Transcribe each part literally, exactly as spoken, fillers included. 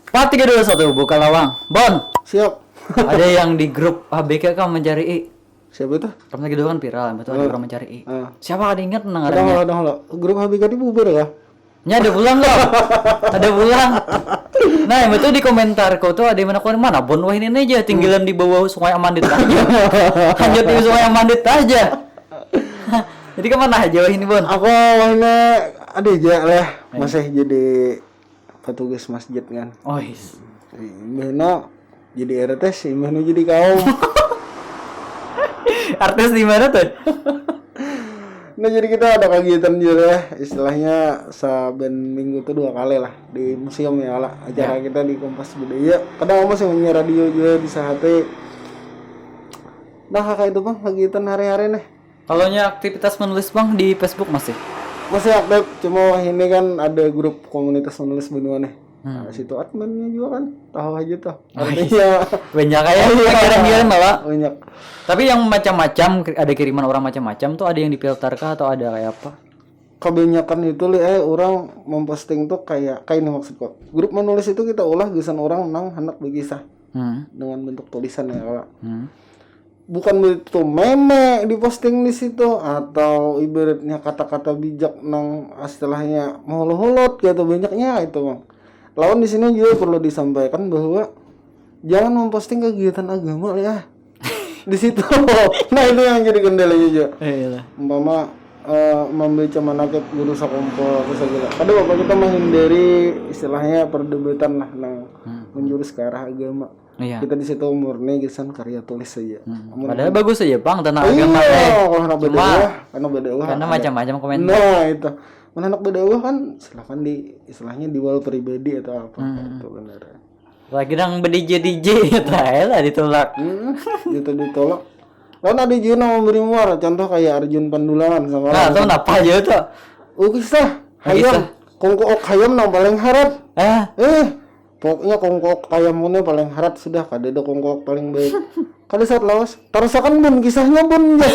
Empat, tiga, dua, satu, buka lawang. Bon, Siap. Ada yang di grup H B K kan mencari I. Siapa itu? Kamu lagi dulu kan viral, betul ada orang mencari I. Ah. Siapa ada ingat Udah dengarannya? Halo, halo. Grup H B K ini bubar ya? Nya ada pulang kok. Ada pulang. Nah, yang betul di komentar kau tuh ada yang mana, mana Bon wah ini aja tinggalan di bawah Sungai Amandit aja. Hanyut di Sungai Amandit aja. Jadi kemana aja wah ini Bon? Aku wahnya ada aja lah. Masih jadi petugas masjid kan. Oh, is. Imbahna jadi R T sih, imbahna jadi kaum. Artis di mana tuh? Nah, jadi kita ada kegiatan juga ya, istilahnya saben minggu tuh dua kali lah di museum ya lah, acara kita di Kompas Budaya. Kadang aku masih punya radio juga di saat itu. Nah, kakak itu bang, kegiatan hari-hari nih. Kalau nya aktivitas menulis bang di Facebook masih? Masih aktif, cuma ini kan ada grup komunitas menulis benua nih. Nah, situ adminnya juga kan, tahu aja tuh. Artinya Banyak kayak kira-kira malah. Banyak. Tapi yang macam-macam, ada kiriman orang macam-macam tuh, ada yang difilter kah atau ada kayak apa? Kebanyakan itu li eh orang memposting tuh kayak kayak ini maksudku. Grup menulis itu kita ulah gasan orang nang hendak berkisah Hmm. Dengan bentuk tulisan ya kalau Hmm. Bukan begitu meme diposting di situ atau ibaratnya kata-kata bijak nang istilahnya mau hulut gitu banyaknya itu bang. Lawan di sini juga perlu disampaikan bahwa jangan memposting kegiatan agama ya di situ. Nah, itu yang jadi kendalanya juga. Eh, iyalah. Umpama eh, membaca manakib guru sakumpul atau segala. Ada apa kita menghindari istilahnya perdebatan lah, nah menjurus ke arah agama. Iya. Kita di situ murni gasan karya tulis saja. Hmm. Padahal bagus aja bang tentang Iya, agama eh. Kalau anak Cuma berdakwah, anak berdakwah. Karena ada. Macam-macam komentar. Nah itu, kalau anak berdakwah kan silakan di istilahnya di wall pribadi atau apa itu benar. Lagi nang ber-DJ DJ lah ya lah ditolak. Hmm, gitu ditolak. Lalu ada juga yang memberi muar, contoh kayak Arjun Pandulangan sama Nah, tahu kenapa aja tuh? Oh kisah Oh, hayam, kisah. Kongkook hayam nang paling harat. Ah, Eh, pokoknya Kongkook hayam ini paling harat sudah, kada ada Kongkook paling baik. Kada saat lawas, tarusakan bun kisahnya bun ya.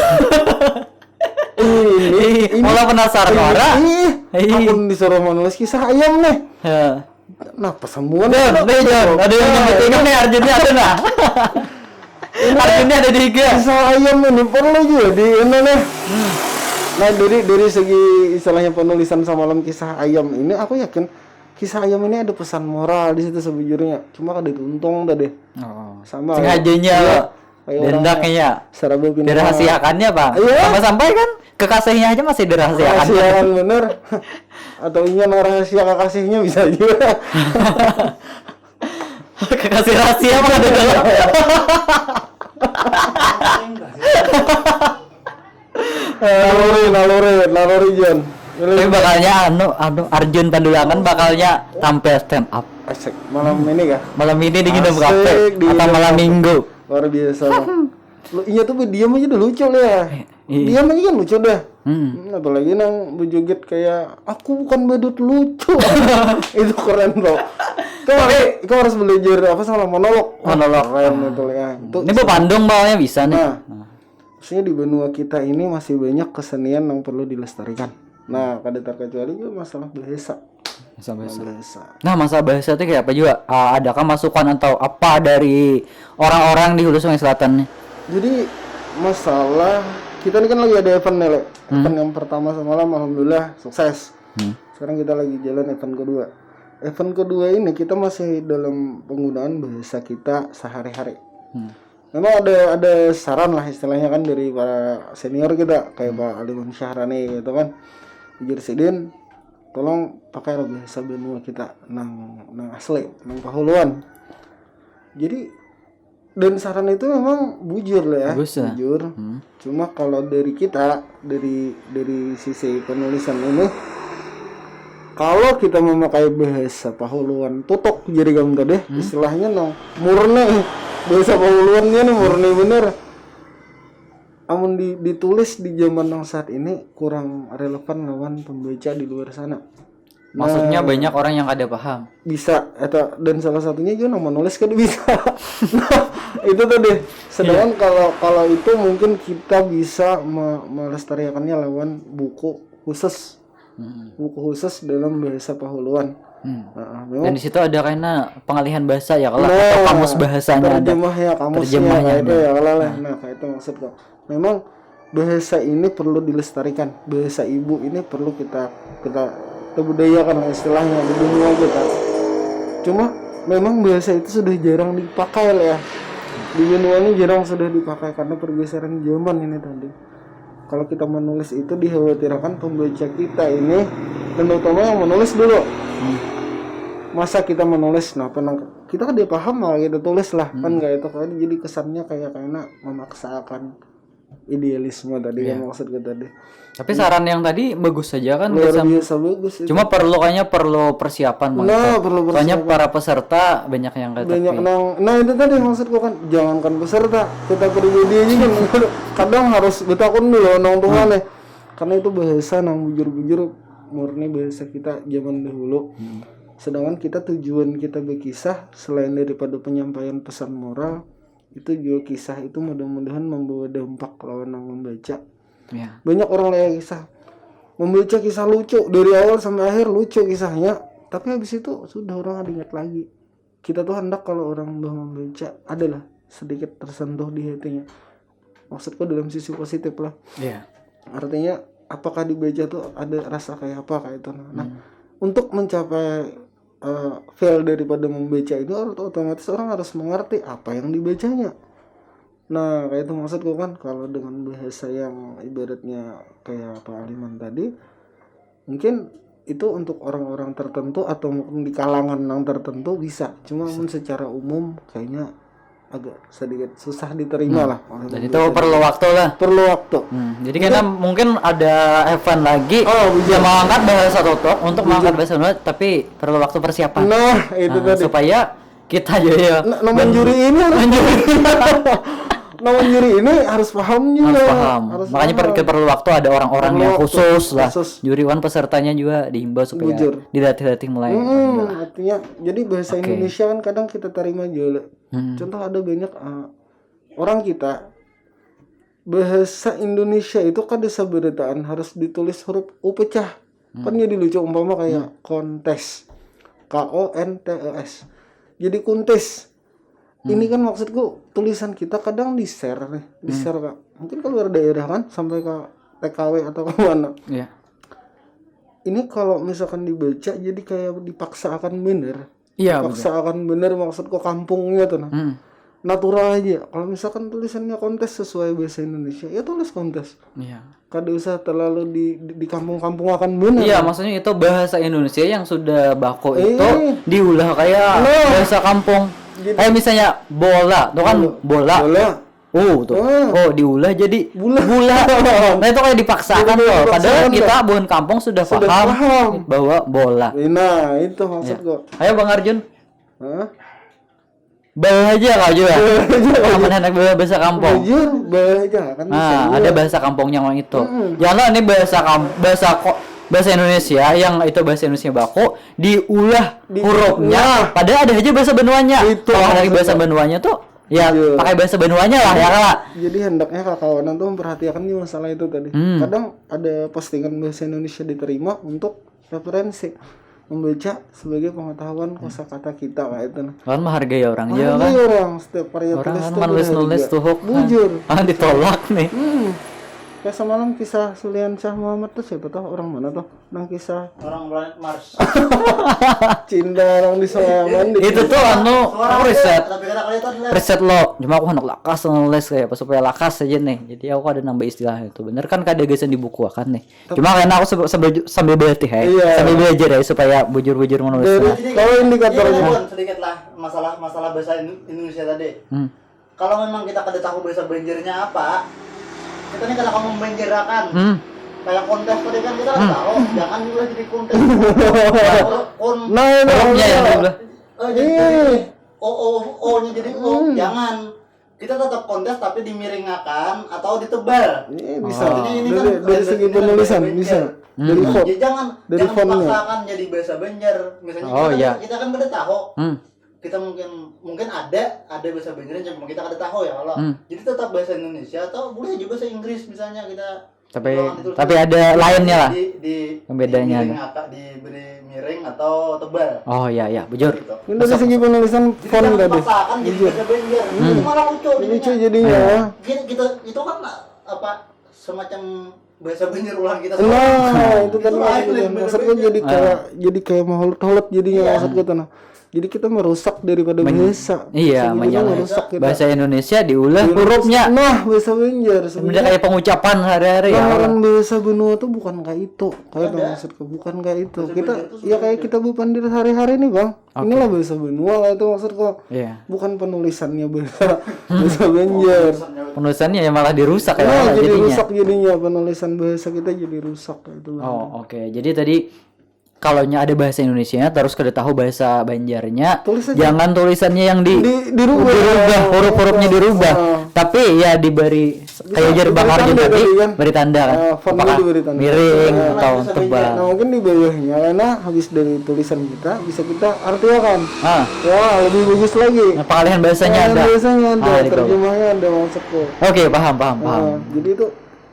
Ini, Ih, malah penasaran orang. Ih, Ih. Aku disuruh menulis kisah ayam nih. Ya. Nah, pesemuan Dan, nih Jon, ada yang nyebut ini nih Arjunnya ada nah. Arjunnya ada tiga. Kisah ayam ini perlu juga di ini nih. Nah, dari dari segi istilahnya penulisan semalam kisah ayam ini, aku yakin kisah ayam ini ada pesan moral di situ sebujurnya. Cuma kada tuntung tadi. Oh. Sama. Sengajanya Iya. lo. Kayak orang Dendaknya. Seraba pindah. Dirahasiakannya bang. Iya. Sampai-sampai kan kekasihnya aja masih dirahasiakan. Rahasiakan bener. Atau inya nang rahasia kekasihnya bisa juga. Kekasih rahasia apa ada dalam? Naluri, naluri, naluri Jon. Tapi bakalnya anu anu Arjun Pandulangan bakalnya tampil stand up Asik. Malam ini kah? Malam ini di Nginem Asik, Cafe di atau Nginem malam Cafe. Minggu. Luar biasa. Bang. Lu iya tuh diam aja udah lucu lah ya. Iya. Diam aja kan lucu dah. Hmm. Hmm, apalagi nang berjoget kayak aku bukan badut lucu. Itu keren bro. Itu harus, itu harus belajar apa salah monolog. Monolog. Keren itu ya. Itu Ini bepandung bawahnya bisa nih. Nah, maksudnya di benua kita ini masih banyak kesenian yang perlu dilestarikan. Nah, kada terkecuali juga masalah bahasa. Bisa bahasa. Bahasa. Nah, masalah bahasa itu kayak apa juga? Ah, adakah masukan atau apa dari orang-orang di Hulu Sungai Selatan nih? Jadi masalah kita ini kan lagi ada event nih, Le. Hmm. Event yang pertama semalam alhamdulillah sukses. Hmm. Sekarang kita lagi jalan event kedua. Event kedua ini kita masih dalam penggunaan bahasa kita sehari-hari. Hmm. Memang ada ada saran lah istilahnya kan dari para senior kita kayak Pak Aliman Syahrani gitu kan. Ujar sidin, tolong pakai bahasa benua kita nang nang asli, nang pahuluan. Jadi dan saran itu memang bujur lah ya, Bagus lah. Bujur. Hmm. Cuma kalau dari kita dari dari sisi penulisan ini kalau kita memakai bahasa pahuluan tutuk jadi kamu tadi istilahnya nang murni bahasa pahuluannya nih murni bener amun di, ditulis di zaman yang saat ini kurang relevan lawan pembaca di luar sana. Maksudnya banyak orang yang kada paham. Bisa atau dan salah satunya juga nang menulis kada bisa. Nah, itu tadi. Sedangkan kalau kalau itu mungkin kita bisa me- melestarikannya lawan buku khusus. Buku khusus dalam bahasa Pahuluan. Hmm. Nah, memang dan di situ ada karena pengalihan bahasa ya kalau nah, atau kamus bahasanya ada terjemahnya, kamusnya terjemahnya kayak itu ada. Ya kalau lah. Nah, nah kayak itu maksudku. Memang bahasa ini perlu dilestarikan, bahasa ibu ini perlu kita kita kebudayakan istilahnya di dunia kita. Cuma memang bahasa itu sudah jarang dipakai lah ya, di dunia ini jarang sudah dipakai karena pergeseran zaman ini tadi. Kalau kita menulis itu dikhawatirkan pembaca kita ini, dan terutama yang menulis dulu. Hmm. Masa kita menulis, nah penang kita kan dia paham lah kita tulis lah hmm. Kan kayak itu kan jadi kesannya kayak karena memaksakan idealisme tadi yeah. Yang maksudku tadi. Tapi saran yang tadi bagus saja kan. Luar biasa bagus itu. Cuma perlu kayaknya perlu persiapan nah, perlu persiapan. Soalnya para peserta banyak yang kata banyak nang nah itu tadi maksudku kan jangankan peserta kita pribadi aja kan kadang harus betakun dulu nang tuh hmm. Karena itu bahasa nang bujur-bujur murni bahasa kita zaman dahulu hmm. Sedangkan kita tujuan kita berkisah selain daripada penyampaian pesan moral itu juga kisah itu mudah-mudahan membawa dampak lawan yang membaca. Ya. Banyak orang lihat kisah membaca kisah lucu dari awal sampai akhir lucu kisahnya, tapi habis itu sudah orang ada ingat lagi. Kita tuh hendak kalau orang udah membaca adalah sedikit tersentuh di hatinya. Maksudku dalam sisi positif lah. Iya. Artinya apakah dibaca tuh ada rasa kayak apa kayak itu. Nah, hmm. Untuk mencapai uh, feel daripada membaca ini otomatis orang harus mengerti apa yang dibacanya. Nah, kayak itu maksudku kan kalau dengan bahasa yang ibaratnya kayak Pak Aliman tadi mungkin itu untuk orang-orang tertentu atau mungkin di kalangan yang tertentu bisa. Cuma bisa. Secara umum kayaknya agak sedikit susah diterima hmm. Lah. Dan itu perlu waktu lah. Perlu waktu. Hmm. Jadi kita mungkin ada event lagi oh, yang mengangkat bahasa Totok untuk mengangkat bahasa Indonesia, tapi perlu waktu persiapan. Nah, itu nah, tadi. Supaya kita aja ya. Nah, nah menjuri ini harus menjuri. Nah menjuri ini harus paham juga. Harus paham. Harus makanya paham. Per, perlu waktu ada orang-orang yang waktu, khusus lah. Khusus. Juri wan pesertanya juga diimbau supaya dilatih-latih mulai. Hmm, artinya jadi bahasa okay. Indonesia kan kadang kita terima juga. Hmm. Contoh ada banyak uh, orang kita bahasa Indonesia itu kada seberataan harus ditulis huruf U pecah. Hmm. Kan jadi lucu umpama kayak hmm. Kontes. K O N T E S. Jadi kuntis. Hmm. Ini kan maksudku tulisan kita kadang di-share nih, di-share hmm. Kak. Mungkin ke luar daerah kan sampai ke T K W atau ke mana. Iya. Ini kalau misalkan dibaca jadi kayak dipaksakan bener. Iya, paksa akan bener maksudku kampungnya tuh nah. Hmm. Natural aja. Kalau misalkan tulisannya kontes sesuai bahasa Indonesia, ya tulis kontes. Iya. Kada usah terlalu di di, di kampung-kampung akan bener. Iya, nah. Maksudnya itu bahasa Indonesia yang sudah baku eh. Itu diulah kayak nah. Bahasa kampung. Gitu. Kayak misalnya bola, tuh kan bola. Bola. Oh tuh. Hmm. Oh diulah jadi bula. Bula. Nah itu kayak dipaksakan tuh. Padahal kita buhan kampung sudah, sudah paham, paham bahwa bola. Nah itu maksud ya. Gua. Ayo Bang Arjun. Hah? Bal aja kau juga. Aman anak bahasa kampung. Bujur, bal aja kan. Nah, ada bahasa kampung yang itu. Hmm. Jangan ini bahasa kam bahasa kok bahasa Indonesia yang itu bahasa Indonesia baku diulah di, hurufnya. Nah. Padahal ada aja bahasa benuanya. Itu. Kalau dari bahasa benuanya tuh ya iya. Pakai bahasa Banduanya lah ya kak. Jadi hendaknya kakawanan tuh memperhatikan nih masalah itu tadi. Hmm. Kadang ada postingan bahasa Indonesia diterima untuk referensi membaca sebagai pengetahuan hmm. Kosakata kita kayak itu nah. Kan menghargai orang ya kan. Orang setiap karya orang tulis kan tuh nulis nulis tuh bujur. Ah ditolak nih. Hmm. Kayak semalam kisah Sulian Syah Muhammad tuh siapa tuh orang mana tuh? Nang kisah orang planet Mars. Cinta orang di Sleman di itu tuh anu aku riset. Riset lo cuma aku hendak lakas nulis kayak apa supaya lakas aja nih jadi aku ada nambah istilah itu bener kan kada gasan dibukuakan nih cuma karena aku sambil sambil berlatih ya iya. Sambil belajar ya supaya bujur-bujur menulis dari, nah. Kalau indikatornya sedikit lah masalah masalah bahasa Indonesia tadi hmm. Kalau memang kita kada tahu bahasa Banjarnya apa, kita nih kada kamu membanjarakan. Hmm. Kayak kontes tadi kan kita hmm. Tahu, jangan juga jadi kontes. Kon nah, nah, nah, ya, ya. Eh, jadi, jadi, oh, oh, oh-nya jadi oh, hmm. Jangan. Kita tetap kontes tapi dimiringakan atau ditebal. Ini bisa. Oh. Ini, ini dari, kan dari segi penulisan bisa. Hmm. Dari font. Jadi jangan dari jangan fontnya. Paksakan jadi bahasa Banjar. Misalnya oh, kita, iya. Kita kan kada tahu. Hmm. Kita mungkin mungkin ada ada bahasa Banjarnya cuma kita kada tahu ya kalau hmm. Jadi tetap bahasa Indonesia atau boleh juga bahasa Inggris misalnya kita Tapi tapi ada lainnya lah. Di, di, yang bedanya di miring, di miring atau tebal. Oh iya iya, bujur. Gitu. Ini dari segi penulisan font tadi. Dipaksakan jadi bahasa Banjar. Hmm. Itu malah lucu. Lucu jadinya. Iya. Kita, kita itu kan apa semacam bahasa Banjar ulang kita. Nah, itu kan maksudnya jadi kayak jadi kayak maholut-holut jadinya iya. Maksud gue tuh nah. Jadi kita merusak daripada Men- bahasa. Iya, merusak kita. Bahasa Indonesia diulah hurufnya. Nah, bahasa Banjar. Sebenarnya kayak pengucapan hari-hari ya. Nah, bahasa Banua tuh bukan kayak itu. Kayak itu maksudku bukan kayak itu. Bahasa kita ya kayak kita bukan di hari-hari nih, Bang. Okay. Inilah bahasa Banua kayak itu maksudku. Iya. Bukan penulisannya bahasa bahasa Banjar. Penulisannya ya malah dirusak ya. Nah, jadi jadinya. Rusak jadinya penulisan bahasa kita jadi rusak kayak itu. Oh, oke. Okay. Jadi tadi kalau ada bahasa Indonesia terus kada tahu bahasa Banjarnya, tulis jangan tulisannya yang di, di dirubah, dirubah huruf-hurufnya dirubah. Oh. Tapi ya diberi kayak jar bakar tadi kan? Beri tanda kan. Uh, apakah miring uh, atau tebal. Nah, mungkin di bawahnya karena habis dari tulisan kita bisa kita artiakan. Ah. Wah, lebih bagus lagi. Nah, pengalihan bahasanya nah, ada. Pengalihan bahasanya ada, ah, terjemahnya ada maksudku. Oke, okay, paham, paham, paham. Uh, jadi itu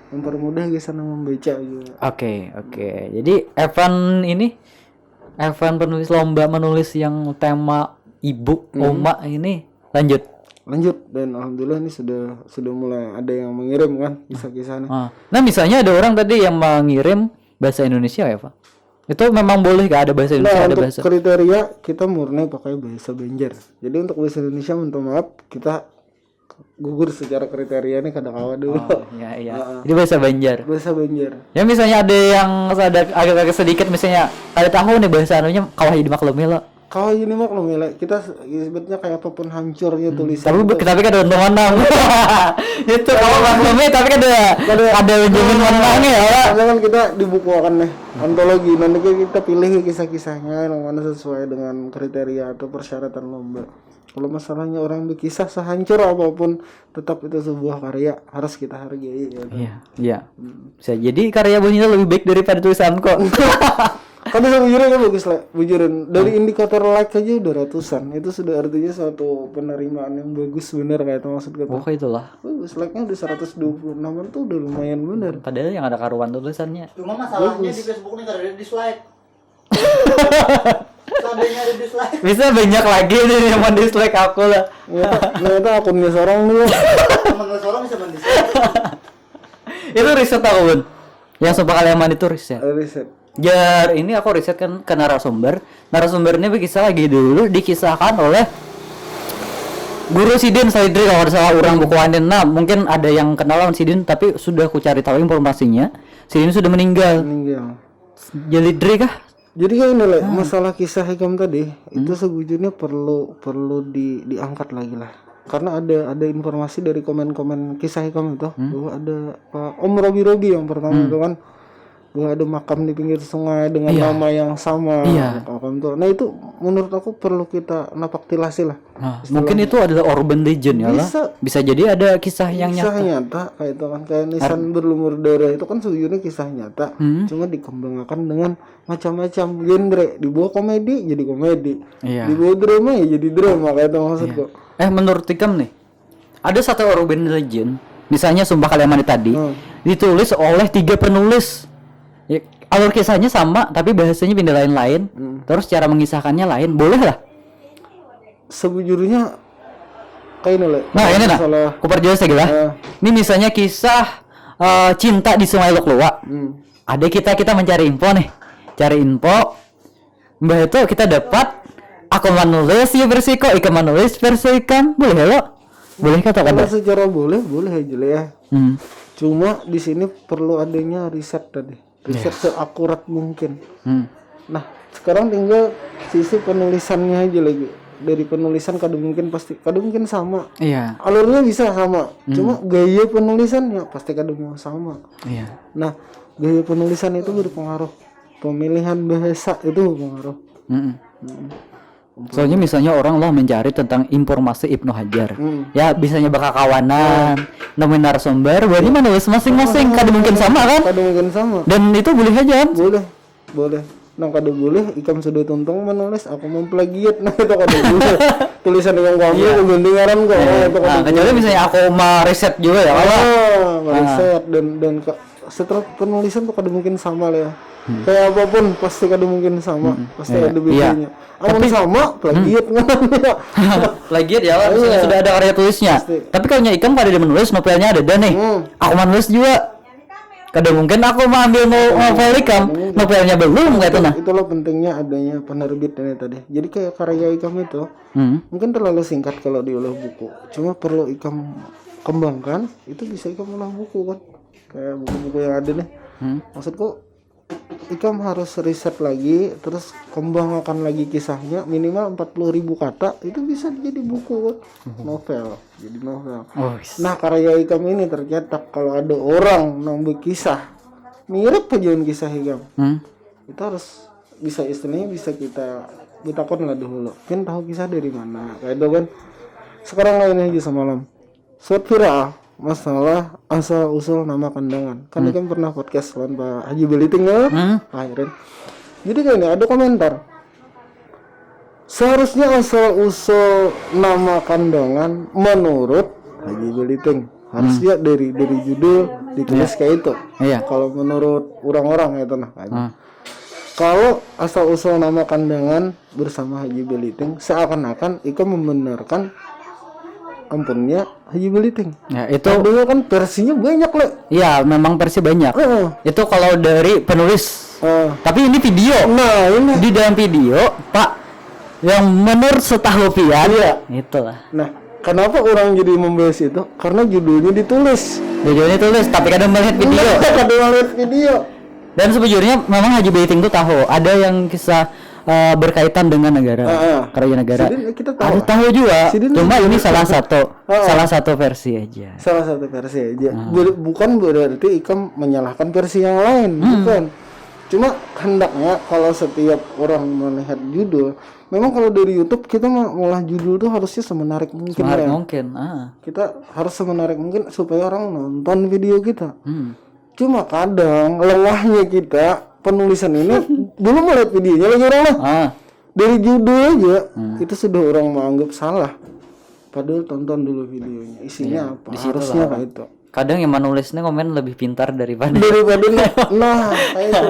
mempermudah di sana membaca juga. Oke, okay, oke. Okay. Jadi Evan ini Evan penulis lomba menulis yang tema ibu, hmm. Oma ini lanjut. Lanjut dan alhamdulillah ini sudah sudah mulai ada yang mengirim kan kisah-kisahnya. Ah. Nah, misalnya ada orang tadi yang mengirim bahasa Indonesia ya, Pak? Itu memang boleh gak ada bahasa Indonesia nah, ada untuk bahasa. Kriteria kita murni pakai bahasa Banjar. Jadi untuk bahasa Indonesia minta maaf kita gugur secara kriteria nih kada kawa dulu. Oh, iya iya. Uh, Jadi bahasa Banjar. Bahasa Banjar. Ya misalnya ada yang ada agak-agak sedikit misalnya ada tahu nih bahasa anunya kawah jadi maklumi lo. Kawah jadi maklumi lo. Kita sebetulnya kayak apapun hancurnya hmm. Tulisan. Tapi itu. Tapi kada untung menang. Itu kawah maklumi tapi kada ada ada untung menang ya. Karena kan kita dibukuakan nih antologi nanti kita pilih kisah-kisahnya yang mana sesuai dengan kriteria atau persyaratan lomba. Kalau masalahnya orang berkisah sehancur apapun, tetap itu sebuah karya harus kita hargai ya. Iya, iya. Hmm. Bisa jadi karya Bonita lebih baik daripada tulisan kok. Tapi sebujurnya kan bagus lah, bujurin. Dari hmm. Indikator like aja udah ratusan. Itu sudah artinya suatu penerimaan yang bagus bener kayak itu maksud gue. Oh, itulah. Bagus, like-nya udah seratus dua puluh enam tuh udah lumayan bener. Padahal yang ada karuan tulisannya. Cuma masalahnya bagus. Di Facebook nih kada ada dislike. Seandainya ada dislike. Bisa banyak lagi nih yang mau dislike aku lah. Ya, nah, itu akunnya seorang dulu. Akunnya seorang bisa mendislike. Itu riset aku pun. Yang sumpah kalian itu riset. Riset. Jar ini aku riset kan ke narasumber. Narasumber ini berkisah lagi dulu dikisahkan oleh guru sidin Saidri kalau ada salah orang bukuan nah mungkin ada yang kenal lawan sidin tapi sudah aku cari tahu informasinya sidin sudah meninggal. Meninggal. Jalidri kah? Jadi kayak ini lah, hmm. Masalah kisah ikam tadi hmm. Itu sebujurnya perlu perlu di diangkat lagi lah. Karena ada ada informasi dari komen-komen kisah ikam itu hmm. Bahwa ada uh, Om Robi Robi yang pertama hmm. Itu kan bahwa ada makam di pinggir sungai dengan iya. Nama yang sama. Iya. Makam tuh. Nah itu menurut aku perlu kita napak tilasi lah. Nah, mungkin itu adalah urban legend ya lah. Bisa. Bisa jadi ada kisah yang kisah nyata. Kisah nyata kayak itu kan kayak nisan Ar- berlumur darah itu kan sejujurnya kisah nyata. Hmm. Cuma dikembangkan dengan macam-macam genre. Dibawa komedi jadi komedi. Iya. Dibawa drama ya jadi drama kayak itu maksudku. Iya. Eh menurut ikam nih, ada satu urban legend, misalnya Sumpah Kaliamani tadi, hmm. Ditulis oleh tiga penulis. Ya, alur kisahnya sama tapi bahasanya pindah lain-lain. Hmm. Terus cara mengisahkannya lain. Boleh lah. Sebujurnya kayak ini lah. Nah, ini nah. Aku perjelas lagi lah. Uh. Ini misalnya kisah uh, cinta di Sungai Lukluwa. Hmm. Ada kita kita mencari info nih. Cari info. Mbah itu kita dapat aku menulis ya versi kok, ikam menulis versi ikam. Boleh ya lo? Boleh kata kada? Secara boleh, boleh aja lah ya. Hmm. Cuma di sini perlu adanya riset tadi. Riset yes. Seakurat mungkin. Hmm. Nah, sekarang tinggal sisi penulisannya aja lagi. Dari penulisan kada mungkin pasti kada mungkin sama. Iya. Alurnya bisa sama. Hmm. Cuma gaya penulisannya pasti kada mau sama. Iya. Nah, gaya penulisan itu berpengaruh. Pemilihan bahasa itu berpengaruh. Hmm. Hmm. Soalnya misalnya orang lah mencari tentang informasi Ibnu Hajar. Hmm. Ya, bisanya berkakawanan, hmm. Nemuin narasumber, berarti menulis masing-masing, kada mungkin sama kan? Kada mungkin sama. Dan itu boleh aja kan? Boleh. Boleh. Nang kada boleh ikam sudah tuntung menulis aku memplagiat nah itu kada boleh. Tulisan yang kamu yeah. Aku ganti ngaran kok. Yeah. Nah, itu kada nah, kecuali misalnya aku meriset juga ya kalau ah, meriset ah. Dan dan ke, Setiap penulisan tuh kada mungkin sama lah ya. Hmm. Kayak apapun pasti kada mungkin sama, hmm. pasti iya, ada iya. bedanya. Amun sama, plagiat hmm. Plagiat ya, iya. Sudah ada karya tulisnya. Pasti. Tapi kalau ikam kada ada menulis, novelnya ada dah nih. Hmm. Aku menulis juga. Kada mungkin aku mau ambil mau novel ikam, novelnya belum kayak itu nah. Itulah pentingnya adanya penerbit ini tadi. Jadi kayak karya ikam itu hmm. mungkin terlalu singkat kalau diulah buku. Cuma perlu ikam kembangkan, itu bisa ikam ulah buku kan. Kayak buku-buku yang ada nih. Hmm. Maksudku ikam harus riset lagi, terus kembangkan lagi kisahnya, minimal empat puluh ribu kata, itu bisa jadi buku kan, novel, jadi novel. Oh, nah, karya ikam ini tercetak kalau ada orang nang berkisah mirip aja kisah ikam. Hmm. Itu harus bisa, istilahnya bisa kita ditakon lah dulu. Kan tahu kisah dari mana? Kayak itu kan. Sekarang lainnya aja semalam. Surat viral masalah asal usul nama kandangan. Kan hmm. kan pernah podcast lawan Pak Haji Beliting ya? Hmm. Akhirin. Jadi kayak ini ada komentar. Seharusnya asal usul nama kandangan menurut Haji Beliting. Harusnya hmm. dari dari judul ditulis yeah. kayak itu. Iya. Yeah. Kalau menurut orang-orang itu nah. Hmm. Kalau asal usul nama kandangan bersama Haji Beliting seakan-akan ikam membenarkan ampunnya Haji Beliting. Ya, itu padahal kan versinya banyak le. Iya, memang versi banyak. Uh-uh. Itu kalau dari penulis. Uh. Tapi ini video. Nah, ini di dalam video, Pak, yang menurut setahu pian, iya. Itulah. Nah, kenapa orang jadi membahas itu? Karena judulnya ditulis. Judulnya ditulis, tapi kadang melihat video. Nah, kadang melihat video. Dan sebujurnya memang Haji Beliting tuh tahu ada yang kisah uh, berkaitan dengan negara, uh, uh. kerajaan negara. Sidin, kita tahu. Ada tahu juga. Sidin cuma ini salah satu, uh, uh. salah satu versi aja. Salah satu versi aja. Uh. Ber- bukan berarti ikam menyalahkan versi yang lain, hmm. bukan. Cuma hendaknya kalau setiap orang melihat judul, memang kalau dari YouTube kita mengolah judul tuh harusnya semenarik mungkin. Semenarik ya. Mungkin. Ah. Kita harus semenarik mungkin supaya orang nonton video kita. Hmm. Cuma kadang lengahnya kita penulisan ini belum melihat videonya lagi orang lah. Ah. Dari judul aja hmm. itu sudah orang menganggap salah. Padahal tonton dulu videonya, isinya ya, apa? Harusnya kayak itu. Kadang yang menulisnya komen lebih pintar daripada daripada nah, nah kayak itu.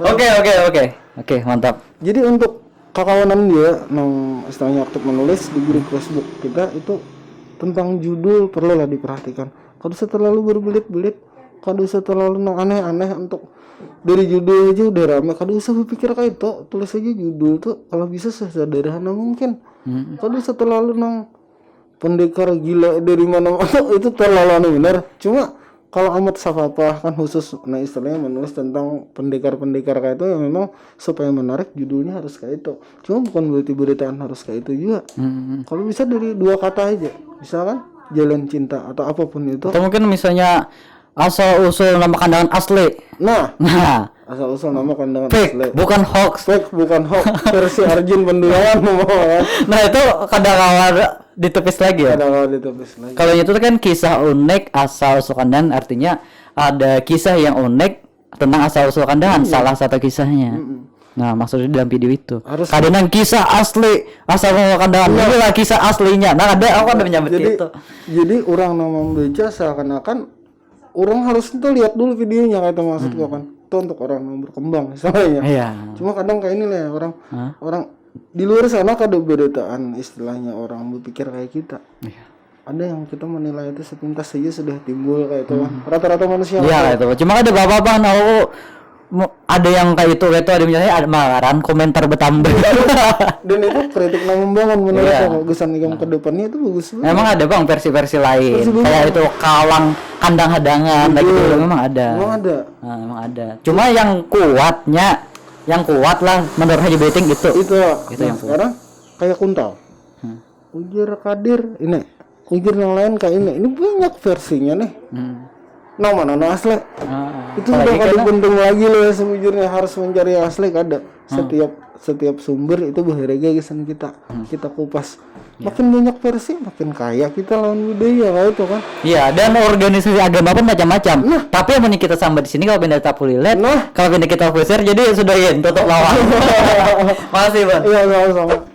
Oke, oke, oke. Oke, mantap. Jadi untuk kakawanan dia nang istilahnya aktif menulis di grup Facebook kita itu tentang judul perlu lah diperhatikan. Kada usah terlalu berbelit-belit, kada usah terlalu nang aneh-aneh untuk dari judul aja udah rame, kada usah berpikir kayak itu, tulis aja judul tuh kalau bisa sesederhana mungkin. Hmm. Kada usah terlalu nang pendekar gila dari mana-mana itu terlalu aneh benar. Cuma kalau amat sapapa kan khusus nah istilahnya menulis tentang pendekar-pendekar kayak itu yang memang supaya menarik judulnya harus kayak itu. Cuma bukan berarti beritaan harus kayak itu juga. Hmm. Kalau bisa dari dua kata aja. Misalkan jalan cinta atau apapun itu. Atau mungkin misalnya asal usul nama kandangan asli. Nah. Nah. Asal usul nama kandangan fake, asli. Bukan hoax. Fake bukan hoax. Versi Arjun Pandulangan mau kan. Nah, itu kada kawa ditepis lagi ya. Kada kawa ditepis lagi. Kalau itu kan kisah unik asal usul kandangan artinya ada kisah yang unik tentang asal usul kandangan hmm. salah satu kisahnya. Hmm. Nah, maksudnya dalam video itu. Harus ada nang kisah asli asal usul kandangan. Nah. Inilah kisah aslinya. Nah, ada aku ada menyambut jadi, itu. Jadi orang nang membaca seakan-akan orang harus itu lihat dulu videonya kayak itu maksudku hmm. kan. Itu untuk orang yang berkembang misalnya. Iya. Cuma kadang kayak ini lah ya, orang huh? orang di luar sana kada beritaan istilahnya orang berpikir kayak kita. Iya. Ada yang kita menilai itu sepintas saja sudah timbul kayak itu kan. Hmm. Rata-rata manusia. Iya itu. Cuma ada bapak-bapak nah aku ada yang kayak itu kayak itu ada misalnya ada malaran komentar bertambah dan itu kritik yang membangun menurut yeah. aku kesan yang yeah. ke depannya itu bagus banget. Memang ada bang versi-versi lain versi kayak itu kalang kandang hadangan lagi gitu memang ada memang ada nah, memang ada cuma yang kuatnya yang kuat lah menurut Haji Beting itu itu nah, yang kuat. Sekarang kayak kuntal hmm. Ujar Kadir ini ujar yang lain kayak ini ini banyak versinya nih hmm. Nang mana nang asli ah, itu udah kada penting lagi loh ya sebujurnya harus mencari yang asli kada hmm. setiap setiap sumber itu berharga kesan kita hmm. kita kupas ya. Makin banyak versi makin kaya kita lawan budaya kayak itu kan iya dan organisasi agama pun macam-macam nah. Tapi yang kita sambat di sini kalau pindah tapulilet nah. Kalau pindah kita officer jadi sudah ya tutup lawang makasih bang iya sama-sama